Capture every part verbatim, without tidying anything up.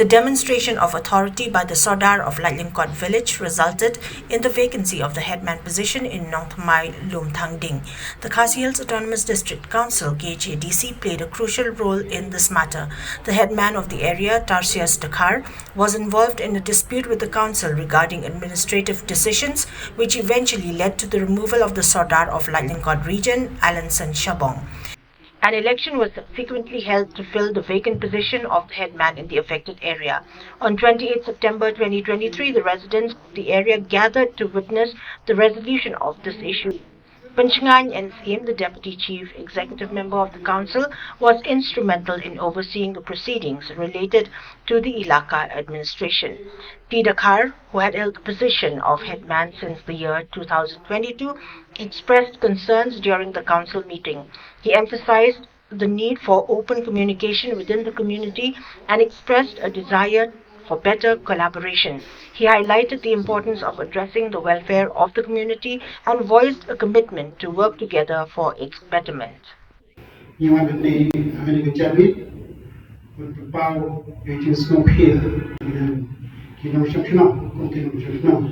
The demonstration of authority by the Sordar of Laitlyngkot village resulted in the vacancy of the headman position in Nongthymmai Lumthangding. The Khasi Hills Autonomous District Council, K H A D C, played a crucial role in this matter. The headman of the area, Tarsius Dkhar, was involved in a dispute with the council regarding administrative decisions, which eventually led to the removal of the Sordar of Laitlyngkot region, Alanson Shabong. An election was subsequently held to fill the vacant position of the headman in the affected area. On twenty-eighth September twenty twenty-three, the residents of the area gathered to witness the resolution of this issue. Panchngany N Syiem, the deputy chief executive member of the council, was instrumental in overseeing the proceedings related to the Elaka administration. T Dkhar, who had held the position of headman since the year two thousand twenty-two, expressed concerns during the council meeting. He emphasized the need for open communication within the community and expressed a desire for better collaboration. He highlighted the importance of addressing the welfare of the community and voiced a commitment to work together for its betterment. Ngi wan hangne ha kane ka janmiet ban pynpaw ïa ka jingsngewkhia ki nongshong shnong, kum ki nongshong shnong,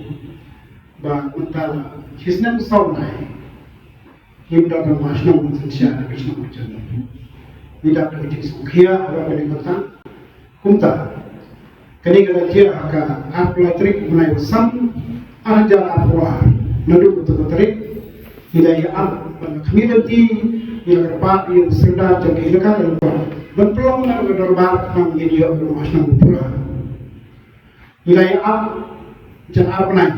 ba mynta la shisnem saw bnai ngim dap ban mad shnong ban synshar da ka shnong ka jong ngi. Ngi dap da ka jingsngewkhia ha kane ka bynta. Kumta kane ka la jia ha ka arphew lai tarik u bnai ba san, ar hajar arphew ar. Naduh kato ka tarik ngi la ïa ap ban khmih lynti, ngi la kyrpad ïa u Sordar jong ka elaka Laitlyngkot ban pynlong na ka dorbar khnang ba ngin ïoh ban mad shnong ba pura. Ngi la ïa ap jan ar bnai,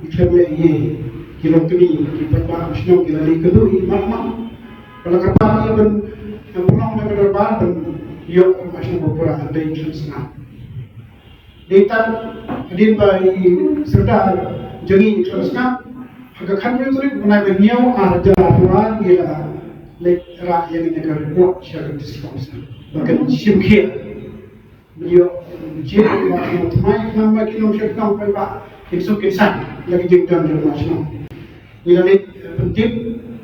ngi khlem leh ei ei. Ki longkmie, ki paidbah shnong ki la leit kynduh ïa i Mahatma, ba la kyrpad ïa ban pynlong na ka dorbar ban ïoh ban mad shnong ba pura, hynrei ngi khlem sngap. Dei tang hadien ba i Sordar jong ngi khlem sngap, ha ka khathynriew tarik u bnai ba hynñiew, ar hajar arphew ar, ngi la leit rah ïa kane ka report sha ka District Council ba kan shim khia. Ïoh, jied ïa u Nongthymmai khnang ba ki nongshong shnong paidbah kin suk kin saiñ ïa ka jingdon jong u shnong. Ngi la leit, eh, pyntip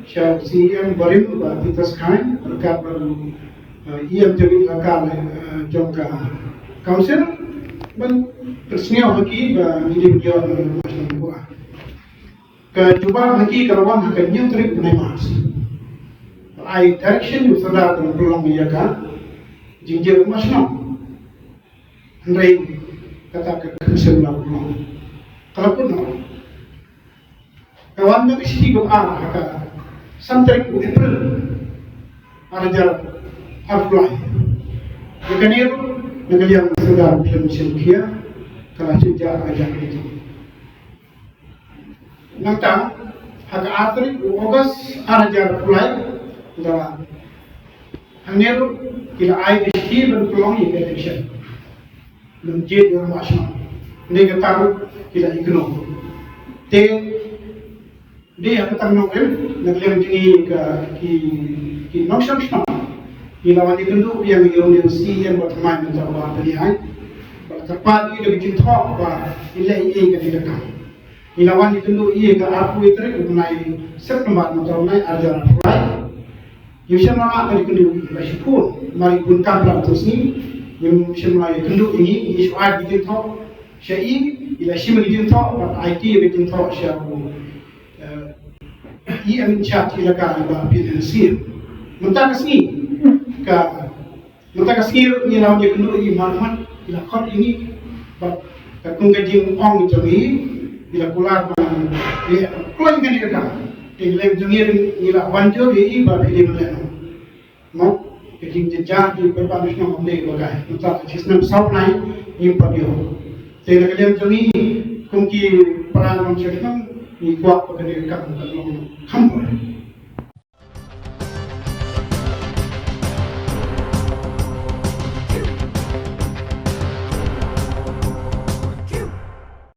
sha u C E M barim, Bah Peter Sky, ryngkat bad u, eh, E M jong ngi, eh, jong ka council, ban pynsngew ha ki ba ngi dei ban ïoh ïa u shnong. Ka jubab ha ki ka la wan ha ka hynñiew tarik u bnai March. Ai direction ïa u Sordar ban pynlong ïa ka jingjia mad shnong. Hynrei kata ka council la pynlong. Ka la pynlong. Ka wan na ka shithi kaba ar ha ka san tarik u April ar hajar arphew lai. Ïa kane ruh na ka liang u Sordar u khlem shim khia, ka la shim jar ar hajar. Nangta ha ka ar tarik u August ar hajar arphew lai, la, hangne ruh ki la ai ka shithi ban pynlong ïa ka election. Nang jied ïa u mad shnong. Nangta ruh ki la ïakynduh. Te dei ha ka tang nongrim, na ka liang jong ngi ka, ki, ki nongshong shnong, ngi la wan ïakynduh biang ïa une u C E M ba thymmai mynta ba pynïaid. Ba la kyrpad ïa ka jingthoh ba in leh ei ei kane ka kam. Ngi la wan ïakynduh ïa ka arphew tarik u bnai September mynta u bnai ar hajar arphew lai. Ngim shym la mad ban ïakynduh ïa i, la shu phone mar i bun kam la uto u sngi. Ngim shym la ïakynduh ïa ngi, ngi shu ai ka jingthoh sha i, i la shim ka jingthoh bad ai ki ka jingthoh sha u, eh, E M in charge elaka, i Bah P N N C. Mynta ka sngi ka Mynta ka sngi ruh ngi la wan ïakynduh ïa i Marmat, i la khot ïa ngi. Bad katkum ka jingong jong i, i la kular ba ngi leh kloi kane ka kam. Te ngi leh jong ngi ruh ngi la wan jur ïa i ba phi dei ban leh noh. Mo, ka jingjynjar jong ki paidbah nongshong ym dei kaba kai. Mynta ka shisnem saw bnai ngim pat ïoh. Te na ka liang jong ngi kum ki para nongshong shnong ngi kwah ba kane ka kam kan long kham bha.